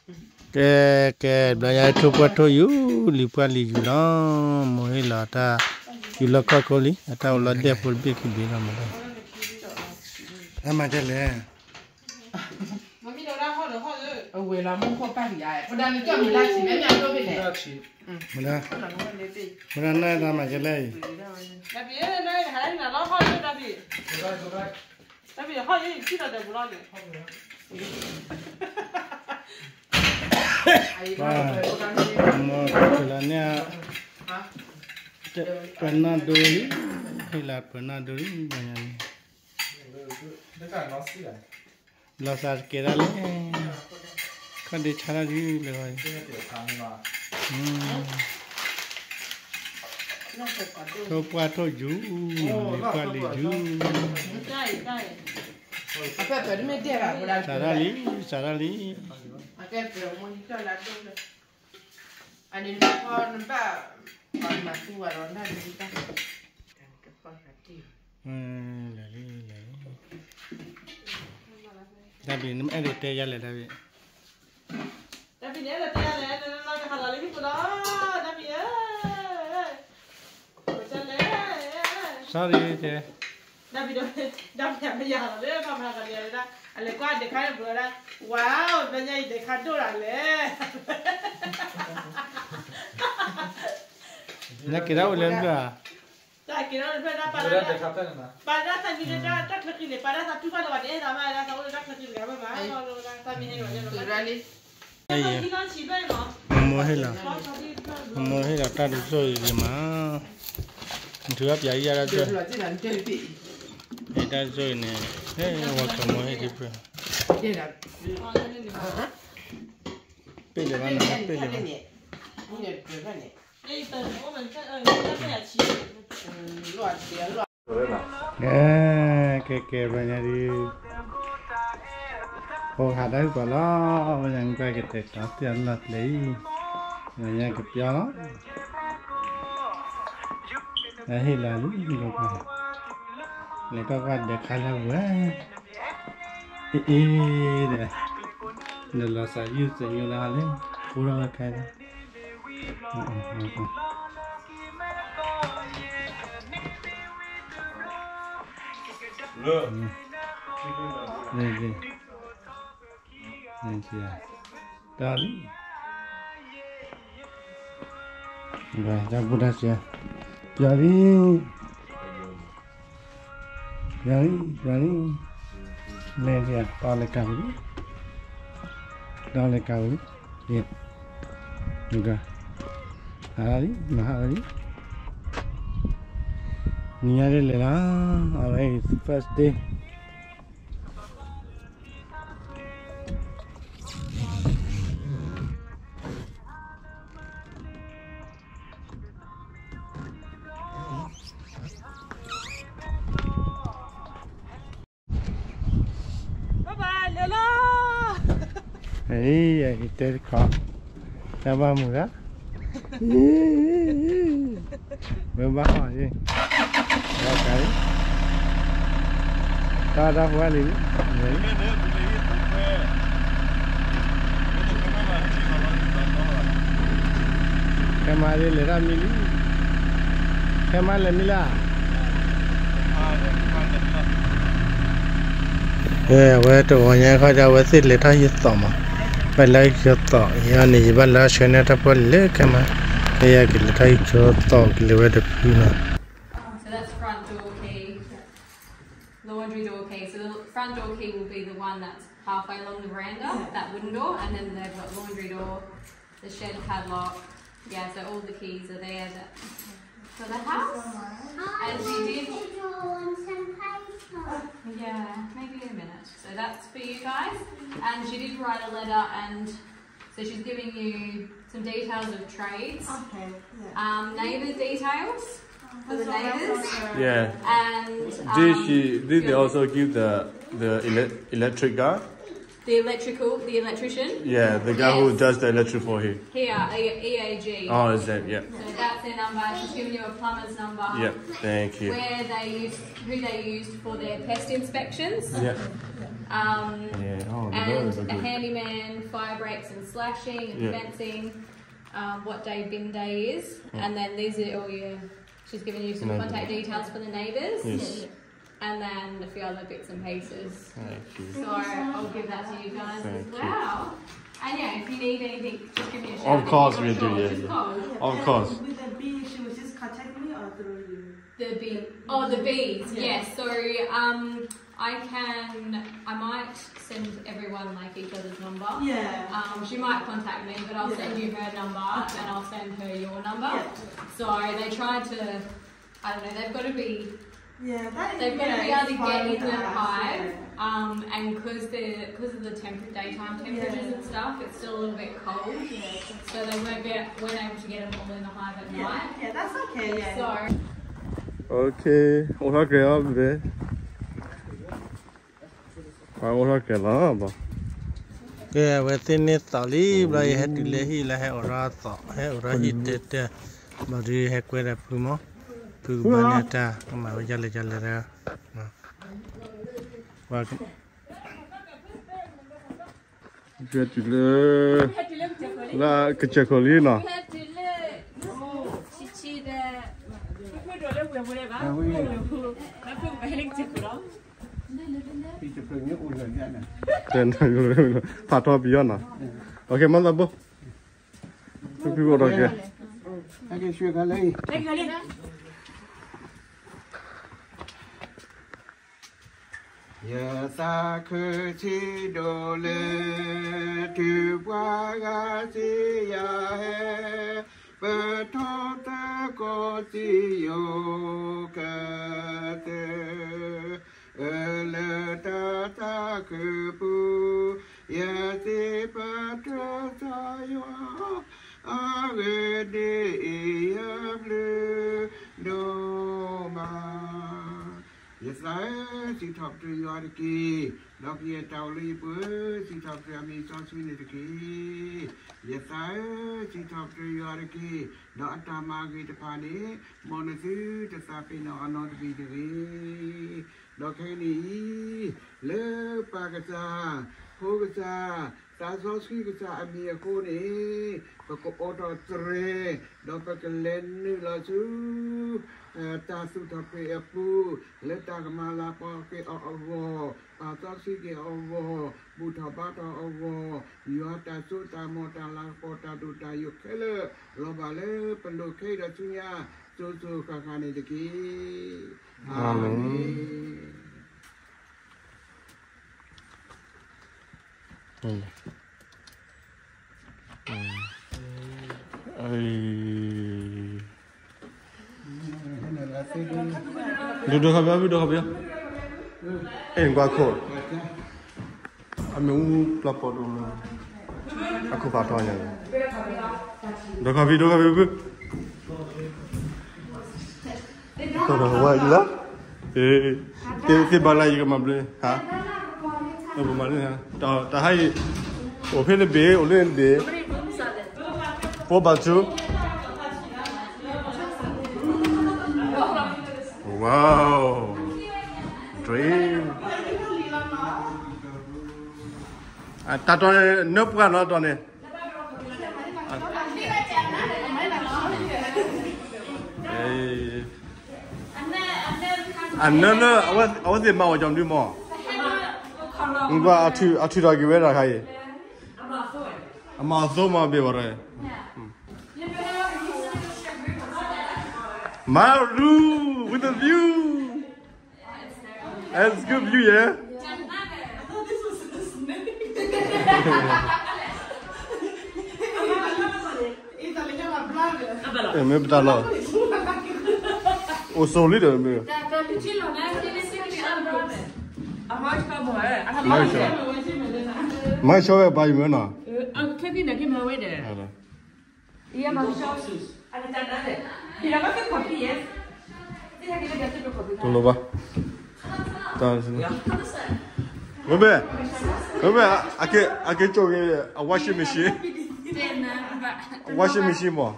ကဲ ကဲ ဘျီညါထိၣ်ပှၢ်ထိၣ်ယူၤ လံၤပှၢ်လံၤယူၤလီၤ. မိၢ်ဟ့ၣ်လီၤတၢ် ယူၤလီၢ်ခီၣ်ခိၣ်လံ အတၢ်အိၣ်လီၤဒဲၣ်ဖိတဘ့ၣ်ခံဘ့ၣ်လီၤ မိၢ်ဒီး အမၤကလဲၣ် အဝဲလီၤမူခိၣ်ပၢ်ကယၤ ပဒါနကၠီၣ်မူဒါဆံး မ့ၢ်မ့ၢ်အဒိၣ်ဖဲလဲၣ် မူဒါ မူဒါနၢ်တၢ်မၤကလဲၣ်အံၤ တၢ်ဘံၣ် နၢ်ဟဲနၤလီၤဟီၣ်လၢတၢ်ဘံၣ် တၢ်ဘံၣ်ဟီၣ်လၢယထံၣ်ဒီးဒီးပူၤလီၤန့ၣ် ပှၤ မ့ၢ်လၢန့ၣ် ပှၤနီၢ်ဒိလံ ဟ့ၣ်လီၤပှၤနီၢ်ဒိလံ ဘၣ်ညါလံ လီၤစှၤတကဲဒၣ်လဲၣ် ခီၣ်ဒ့ဆါတၢ်ဒ်လဲၣ်ဂီၤ ထိၣ်ပှၢ်ထိၣ်ယူၤ လံၤပှၢ်လံၤယူၤ စှၤတၢ်လံ စှၤတၢ်လံ အကဲပှဲၤမ့ၢ်ဒဲၣ်ဘၣ် ပှၤဒၣ်ကဲပှဲၤမ့ၢ်ဟံးကၠီၣ်လၢအဒိၣ်လၢ အန့ၣ်နဖီနဘၣ် ပှၤမၤသူဝဲဒီးနတၢ်ဒ်တၢ် လၢာ်လံ လၢာ်လံ တၢ်ဘံၣ် နမ့ၢ်အဲၣ်ဒိးတဲယၤလဲၣ် တၢ်ဘံၣ် တၢ်ဘံၣ်န့ၣ် အဲၣ်ဒိးတဲယၤလဲၣ် နလီၤကဟးလီၤလၢဟံၣ်ပူၤလီၤ တၢ်ဘံၣ်ဧၢ ကလဲၣ် sorry တဲ တၢ်ဘံၣ်ဒီး တၢ်ဘံၣ်မ့ၢ်ယၤလီၤလၢ ပှၤမၤသးလၢယၤလၢဒၣ် အလဲၤကွၢ်ဒဲးခါန့ၣ်ပူၤလီၤဒၣ် ဝါ ဘျီညါအံၤဒဲးခါဒိၣ်ဒၣ်လဲၣ် နက့ၤဒၣ်အိၣ်လၢဘျၢၣ်ဧါ တၢ်က့ၤထီၣ်တဖျၢၣ်ဒၣ်ပာ်လၢ ပာ်ဒၣ်သးမံလၢတၢ်ချၢဃံန့ၣ် ပာ်ဒၣ်သးတူၢ်ဘၣ်လၢၤဘၣ်န့ၣ် အဲၣ်သးမးဒၣ်သးအိၣ်လၢတၢ်ချၢဃံတဂၤဘၣ်မး သးမံဟဲလီၤ မ့ၢ်ဟ့ၣ်လီၤ မ့ၢ်ဟ့ၣ်လီၤတၢ်ဒ်သိးအံၤဂ့ၤမး နထုးအပျးယၤတၢ်ဒ်သိး တၢ်ဒ်သိးအံၤန့ၣ် ဟဲဝဲကမီၤဟ့ၣ်ဒ်ဖျၢၣ် ပ့ၢ်လၢၤဘၣ်နၤ ပ့ၢ်လၢၤဘၣ် ကဲ ကဲ ကဲ ဘျီညါဒ် ဖိဟးတၢ်ဟူၣ်ပှၤလီၤ ဘျီညါမ့ၢ်ကွၢ်ကတဲာ်ကတီၤသ့ၣ်အလီၢ်ကျဲအံၤ ဘျီညါကပျီလီၤ ဟ့ၣ်လီၤလံ လဲၤကွၢ်ကွၢ် လဲၤကွၢ်ကွၢ်ဒဲးခါလၢဝဲ အ့ၣ်အ့ၣ်ဒီး နလီၤစှၤယုၢ်စညိလၢဟီၣ်လၢ ဃိထီၣ်ဝဲခဲလၢာ် လၢ လၢ လၢ တၢ်လံ တၢ်ဘူၣ်တၢ်စှၤ ပျီလံ ပျီလံ ပျီလံ လဲၤလံ တီလဲၤကၤဝံၤလံ တီလဲၤကၤဝံၤလံ ယဲ မုၢ်ဂၤ ဟးလံ မၤဟးလံ နံၤညါဒ်လဲၣ်လီၤ အဝဲအံၤ first day ဘၣ်ဘၣ် လဲၤလီၤ အံၤ ယတဲတခီ တၢ်ဘၣ်မုာ်ဒၣ် ဝဲဘၣ်အီၤယ့ၣ် ဘၣ်ကါအံၤ တၢ်တၢ်ဟူအါလံ ခဲမးဒ်လဲၤထီၣ်မံလံ ခဲမးလဲၤမံလၢ အဝဲတဂီၤညါခီဒီး အဝဲသ့ၣ်လဲၤထီၣ်ဟံးသီၣ်မး, ပလဲၤဟံးသီၣ်, ယၤန့ၣ် ယဘၣ်လဲၤဆှၢန့ၢ်တၢ်ဖိလၢခဲမး, ယကလဲၤထီၣ်ဟံးသီၣ်ကလဲၤဝဲတဖုနီၤ. So that's front door key. Laundry door key. So the front door key will be the one that's halfway along the veranda, that wooden door, and then they've got laundry door, the shed padlock. Yeah, so all the keys are there that, for the house. And she did. Yeah, maybe in a minute. So that's for you guys. And she did write a letter, and so she's giving you some details of trades. Okay, yeah. Um, neighbour details for the neighbours. Yeah. And, um, did she, did they also give the, the ele-, electric guy? The electrical, the electrician. Yeah, the guy who does the electric for here. Here, E A G. Oh, is that? Yeah. So that's their number. She's giving you a plumber's number. Yep, thank you. Where they used, who they used for their pest inspections. Yeah. Um, yeah, oh, and a handyman, fire breaks and slashing and fencing. Um, what day bin day is, and then these are all your, she's given you some contact details for the neighbours, yes, and then a few other bits and pieces. Thank you. So I'll give that to you guys as well. And yeah, if you need anything, just give me a shout. Of course we do, yeah, yeah. Of course. With the B, she will just contact me or through you. The B. Oh, the Bs. Yeah. Yes. So, um, I can, I might send everyone, like, each other's number. Yeah. Um, she might contact me, but I'll send you her number and I'll send her your number. Yeah. So they try to, I don't know, they've got to be, yeah, that is, they've got to be able to get in the hive. Um, and because they're, because of the temp- daytime temperatures and stuff, it's still a little bit cold. Yeah. So they weren't, be, weren't able to get them all in the hive at night. Yeah, that's okay, yeah. So. Okay, အိၣ်ထီၣ်ကဲအီၤဘဲ, ပှၤအိၣ်ထီၣ်ကဲလီၤဘၣ်. ကဲ အဝဲသ့ၣ်န့ၢ်သးလံ ဘျီယဟဲတုၤလၢဟံၣ်လၢဟဲအိၣ်ရၢသီး ဟဲအိၣ်ရၢဟံၣ်တဲတဲ, ဘျီဒုးဟဲကွဲဒီးဖုမီၢ်, ဖုကဘၣ်န့ၢ်တၢ် ကမၤဝဲယလဲၤယလဲၤဒီး ဟဲတုၤလၢ လၢကစၢၢ်ခိၣ်လံနီၤ. ဖးထီပယီၤနီၤ. ယသးခုဆံးဒိၣ်လၢ တုၤပှၤဂၤစံယၤဟဲ ပထီသကိးစံယိၤကဲ သု အၢ လၢတၢ်သးခုပူၤ ယစံးပတြၢၤစီၤယွၤ အဂ့ၢ်ဒ်အံၤ ယဘျုးဒိၣ်မး. ယသးဧၢ, စံးထီၣ်ပတြၢၤယွၤတက့ၢ်. ဒီးကယဲၢ်တၢ်အိၣ်လၢယပူၤဧၢ, စံးထီၣ်ပတြၢၤအမံၤစီဆှံန့ၣ်တက့ၢ်. ယသးဧၢ, စံးထီၣ်ပတြၢၤယွၤတက့ၢ်. ဒီးအတၢ်မၤဂ့ၤတဖၣ်န့ၣ် မ်နသုတသးပ့ၤနီၣ်အနီတမံၤတဂ့ၤ. ဒီးခဲကနံၣ်အံၤ လၢပၢ်ကစၢ်, ဖိကစၢ်, သးစီဆှံကစၢ်အမံၤအဃိန့ၣ် ပကအိးထီၣ်တြဲၤ, ဒီးပကလဲၤနုာ်လီၤဆူ တၢ်သူၣ်ထီၣ်ပှဲၤအပူၤ, လၢတၢ်ကမၤလၤကပီၤက့ၤအီၤအဂီၢ်, ပာ်စီဆှံက့ၤအီၤအဂီၢ်, ဘူၣ်ထီၣ်ဘါထီၣ်အဂီၢ်, ယွၤတၢ်စိတၢ်ကမီၤ တၢ်လၤကပီၤ တၢ်ဒိၣ်တၢ်ယိာ်ခဲလၢာ် လီၤဘၣ်လၢပလိၤခဲအံၤဒီးဆူညါ စိၤစိၤဃၣ်ဃၣ်န့ၣ်တက့ၢ်. အၤမ့ၣ်. ဒိၣ်ဒိၣ်ခီပီ, ဒိၣ်ခီပီ, အဲၣ်ကွၢ်ခိၣ်, အမ့ၣ်အူပျီပီဒိၣ်မး, အခိၣ်ဖးထီညါ, ဒိၣ်ခီပီ, ဒိၣ်ခီပီ, ဝါလီၤ, သ့ၣ်ဘၣ်လၢယကမၤဘျုး, ဟါ, တၢ်ဟါအံၤ, အိၣ်ဖဲတဘ့ၣ်, အိၣ်လၢတဘ့ၣ်, four by two, wow, dream, တၢ်တီၤန့ၣ် နၢပှၢ်နီၤတီၤန့ၣ် အနၢလၢ အဝဲသ့ၣ်မၤအီၤကီၤမနုၤမး, အထုးထီၣ်က့ၤဝဲဒၣ်ခါအံၤ, အမၤအသိမးဘ့ၣ်ဝဲ, မၤရူ with a view. That's good view, yeah? Eh, မ့ၢ်ပတၢ်လီၤ, အိၣ်ဆိးလံဒီးမ့ၢ်, မၤဆီဝဲပာ်ယမ့ၢ်နီၤ, တလိၣ်ဘၣ်, တၢ် မ့မ့ၢ်, မ့မ့ၢ်, အက့ၤ, အက့ၤကၠိၣ်က့ၤ အ washing machine, washing machine မး,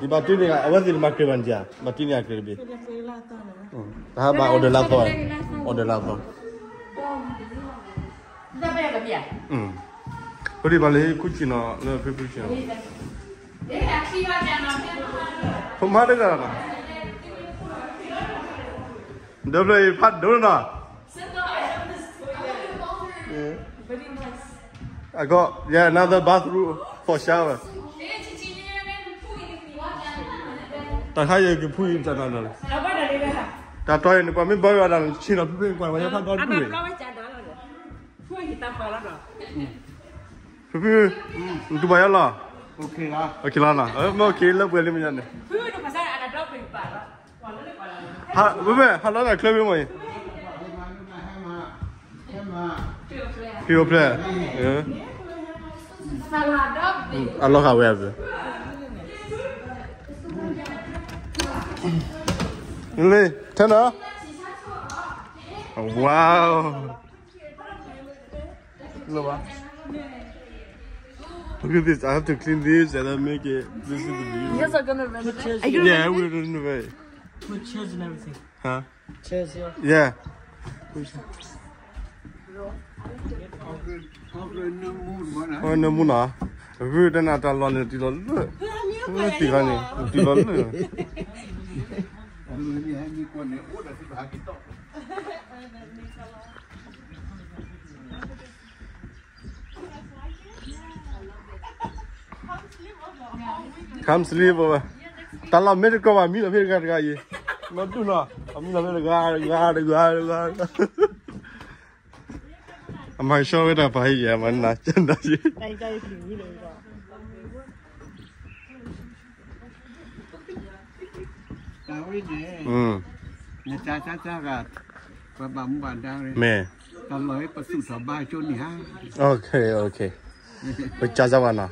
ယဘၣ်တ့န့ၣ် အဝဲသ့ၣ်တမၤကြၢးဘၣ်န့ၣ်, ဘၣ်တ့န့ၣ်အကြၢးတဘ့ၣ်, တဟးဘၣ် order လၢအသီ, order လၢအသီ, ဖုဒံးဘၣ်လၢ ခုၣ်ဆံနီၤ လၢဖုဖုဆံနီၤ, ဖိမါတဂၤနီၤ, ဒီဖျၢၣ်အံၤဖးဒိၣ်နီၤ, အကီ, yeah, another bathroom for shower. တၢ်ခါယကဖုအံၤတၢ်နီၤနီၤ, တၢ်တီအံၤန့ၣ် ပှၤမ့ၢ်ဘၣ်ဝဲဒၣ်ဆံးလီၤ ဖုဖုကွၢ်ဝဲယဖးဒီဒူၣ်ဝဲ, ဖုဖု, နတူၢ်ဘၣ်ယၤလီၤ, လီၤ, မ့ၢ် okay လၢပှဲၤလံမ့ၢ်န့ၣ်, မ့မ့ၢ် ဟးလီၤတၢ်ချၢမ့ၢ်မ့ၢ်အံၤ, ဖံအိၣ်ဖျဲၣ်, အလီၤဃာ်ဝဲအပူၤ, လံ, turn on, wow. Look at this. I have to clean this and then make it. This is the view. You guys are gonna renovate? Yeah, we're gonna renovate. Put chairs and everything. Huh? Chairs here. Yeah. Oh, no, no, no. ဝဲနမူနီၤ, ဝဲတနၤတၢ်လီၢ်န့ၣ် တံၢ်လီၤလၢ, ဝဲသ့ၣ်ခါန့ၣ် တံၢ်လီၤလၢ, ခါမစလံဘၣ်, တၢ်လီၢ်မ့ၢ်တကီဘၣ် မံလီၤဖဲတဂၤတဂၤအံၤ, နီၢ်ဒူၣ်နီၤ, အမံလီၤဖဲတဂၤတဂၤတဂၤတဂၤ, အမၤကဆှီဝဲတၢ်ပာ်ဟံၣ်ယဲၢ် မၤနၤကၢၢ်နၤယဲၢ် တၢ်ဝဲန့ၣ်, နတၢ်တၢ်တၢ်ဂၤ, ပဘၣ်မူဘၣ်ဒါ, မ့ၢ်, တၢ်လီၢ်ပသူၣ်ထီၣ်ဘါကၠိန့ၣ်ဧါ, okay, okay, ပကၢ်စၢ်ဝဲနီၤ,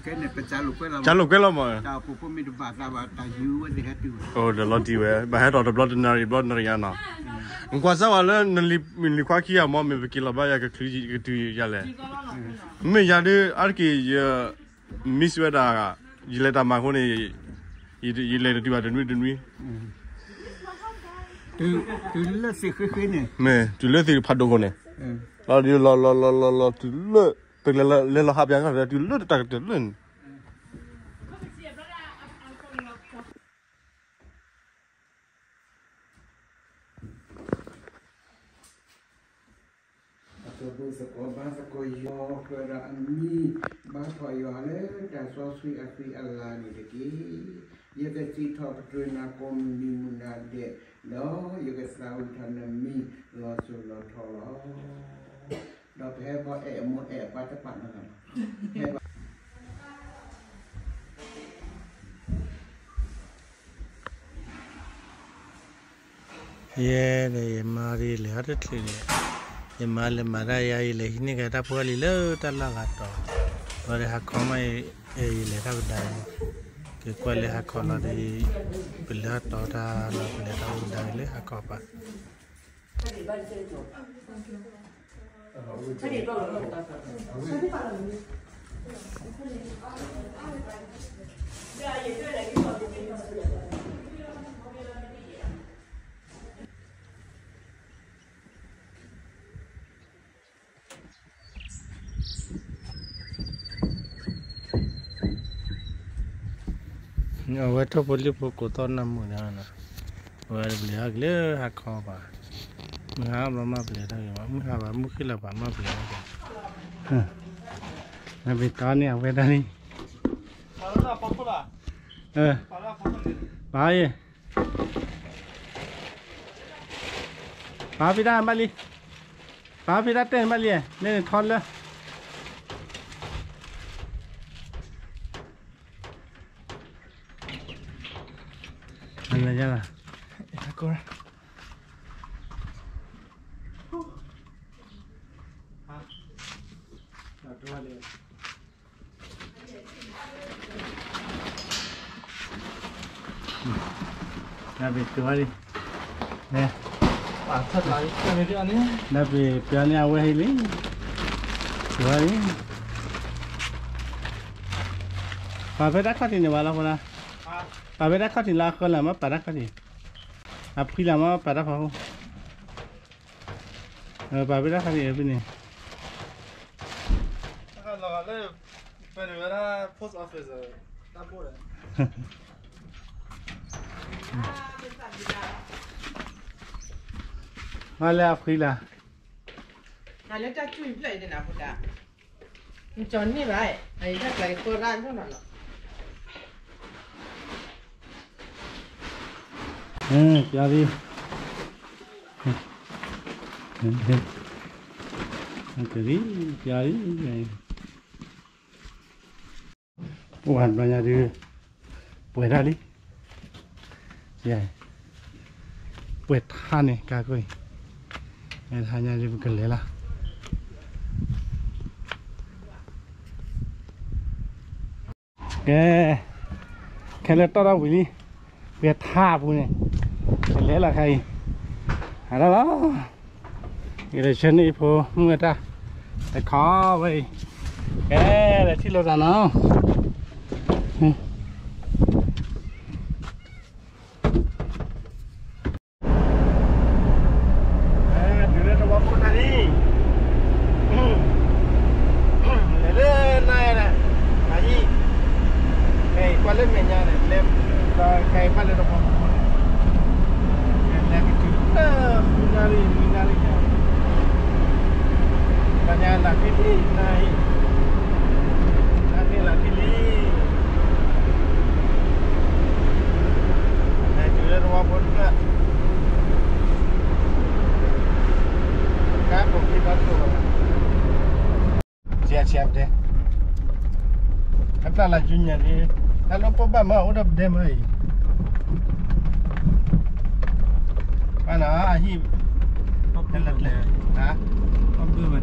ကၢ်လိာ်ကွဲလီၤမး, တၢ်ဖိဖိမ့ၢ်တဘၣ်သးဘၣ် တၢ်ယူၤဝဲသ့ၣ်ဟဲတုၤဝဲ, အိၣ်ဒီးလီၤတံၢ်ဝဲ ဘၣ်ဟဲထီၣ်တဘျီတနၣ်ရံၣ်ဘျီတနၣ်ရံၣ်ညါနီၤ, နကွၢ်စၢ်ဝဲလၢ နလံၤခွါခံဂၤမ့ၢ် မ့ၢ်ပက့ၤလီၤဘၣ်ယၤကချုးကတုၤယၤလဲၣ်, မ့ၢ်ယၤဒုး အါတက့ၢ်ယ miss ဝဲဒၣ်, ယလဲၤတၢ်မၤအဃိန့ၣ်, ယလဲၤတတုၤဘၣ်တနွံတနွံ, တုၤလၢသ့ၣ်ဃ့ဃ့န့ၣ်, မ့ၢ်တုၤလၢသ့ၣ်ဖးဒိၣ်ခိၣ်န့ၣ်, လီၤလီၤလီၤလီၤလီၤလီၤတုၤလၢ, ပလဲၤလီၤဟးပၠး တုၤလၢတၢ်ကတၢၢ်လၢန့ၣ် အသဘိသကိးဘါသကိးယွၤ ဃၢၤဒီးအမံၤ ဘါထီၣ်ယွၤလၢတၢ်စီဆှံအသွံၣ်အလၤန့ၣ်တက့ၢ်. ယကစံးထီၣ်ပတြၢၤနၤကိးမုၢ်နံၤမုၢ်နၤဒဲး, ဒီးယကသးဝံၣ်ထီၣ်နမံၤလီၤစိၤလီၤထီလီၤ. ဒီးပဟဲဘီအဲၣ်အမိၢ်အဲၣ်အပၢ်တပာ်နီတဂၤဘၣ်. ဟဲဘီ ယဲဒီးယမါဒီးယလဲၤဟီတချုးန့ၣ်, ယမါလဲၤမၤတၢ်ယါ ယလဲၤဟံးန့ၢ်က့ၤတၢ်ဖိလံၤလၢတၢ်လီၢ်ဂၤတီၤ, ဝဲဒီးဟးခီမး, ယလဲၤတၢ်ကဒါအံၤ, က့ၤကွၢ်လၢဟးခီလီၤဒီး, ပလဲၤဟးတီၤတၢ်လီၤ ပလဲၤတၢ်ကဒါအံၤလၢဟးခီပၤ အဝဲထိၣ်ဖိလံၣ်ဖိကိးသီၣ်နၢ်မုာ်ဒီး, အဝဲပလဲၤဟးက့ၤလၢဟးခီပၤ, မုၢ်ဟါဘျီမးပလဲၤတၢ်ဂ့ၤမး မုၢ်ဟါဘၣ် မုၢ်ဃ့ၢ်လၢၤဘၣ်မးပလဲၤတၢ်ဂ့ၤ, နဘ့ၣ်တီန့ၢ်အဝဲဒၣ်န့ၣ်, ပာ်အံၤ ပာ်ဖံတၢ်ဘၣ်လံ, ပာ်ဖံတၢ်တဲဘၣ်လံ, န့ၣ်ထီလၢ အလၢယၤလီၤ, နဘ့ၣ်တုၤဝဲလံ, နဲ ဒၣ်ပ့ၤပျီန့ၢ်အဝဲဟံလံ, ဝဲလံ, ပာ်ဖဲတၢ်ခီၣ်ထံးန့ၣ်ဝဲလီၤ, ပာ်ဖဲတၢ်ခီၣ်ထံးလၢအဃၢလၢ်မ့ၢ်ပာ်တၢ်ခီၣ်ထံး, အဖှံလၢ်မ့ၢ်ပာ်တၢ်ဖီခိၣ်, ပာ်ဖဲတၢ်ခီၣ်ထံးဖဲန့ၣ် လီၤလၢ ဖဲန့ၣ်ဝဲဒၣ် post office တၢ်ဘိၣ်ဒီး မ့ၢ်လၢအဖှံလၢ်, လၢတၢ်တူၢ်ဖျၢၣ်အံၤန့ၣ်နဖိဒါ, မ့ၢ်ကၠီၤန့ၢ်ဘၣ်, အံၤတၢ်ကျါအံၤကိးရၣ်ဒိၣ်နီၤလီၤ, ပျီလံ, ပျီလံ, ပှၤဘျီညါဒုး ပှဲၤတၢ်လံ, ပှဲၤထါန့ၣ် ကါကွံာ်, ဟါညါဒုးပကလဲၤလီၤ, ကဲ, ခဲလၢာ်တီၢ်ထီၣ်ဝံၤလံ, ပှဲၤထါအပူၤန့ၣ်, ကလဲၤလီၤခါအံၤ, ဟးထီၣ်လီၤ, ယကလဲၤဆှၢန့ၢ်အဖိမုၣ်အတၢ်, တခီဝဲအံၤ, ကဲ, လဲၤထံၣ်လိာ်သးနီၤ တုၤလၢတဝီဖိနၤလံ, လဲၤလၢနၤန့ၣ်, အဟံၣ်, ကွၢ်လၢမဲာ်ညါန့ၣ်, လဲၤ, ခဲအံၤကွၢ်လၢတဝီဖိန့ၣ်, လဲၤကတုၤလၢ, နၤလံ, နၤလံ, နၤလံ, နၤလံ, နၤလံ, လဲၤတုၤလၢတဝီဖိတဖျၢၣ် ကါပိာ်က့ၤဘၣ်တိၢ်ဘၣ်, ဆံးဆံးပဒဲ, အတၢ်လၢယူညါန့ၣ်, တၢ်လၢပဘၣ်မၤအိၣ်ဒီးပဒဲမၤအံၤ, ဘၣ်နီၤအဟံၣ်, ဟါ, ဒုၣ်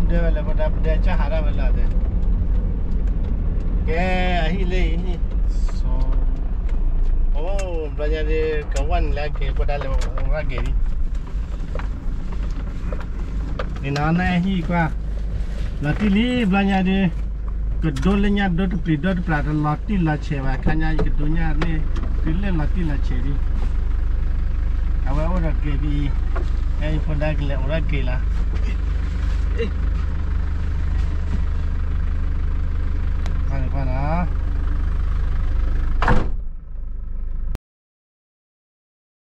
ဒၢဝဲလၢပဒဲ, ပဒဲကဟးဒၣ်ဝဲလၢဒဲ, ကဲ, အဟံၣ်လၢအံၤ, အိ, ဘျီညါဒုး ကဝၢ်န့ၣ်လၢအက့ၤ ပှၤဒၣ်လဲာ်ရၣ်က့ၤလံ, န့ၣ်နီၤ နဟံၣ်ကွၢ်, လီၤတံၢ်လံ ဘျီညါဒုး, ကဒိလၢညါဒိတပျံၤဒိတပျၢ် တလီၤတံၢ်လီၤဆဲးဘၣ် ခါညါယကဒိညါန့ၣ်, တုၤလၢလီၤတံၢ်လီၤဆဲးဒံး, အဝဲအိၣ်ဒီးက့ၤဖဲအံၤ, ဖဲအံၤဖိဒါကလဲၤအိၣ်ဒီးက့ၤလီၤ,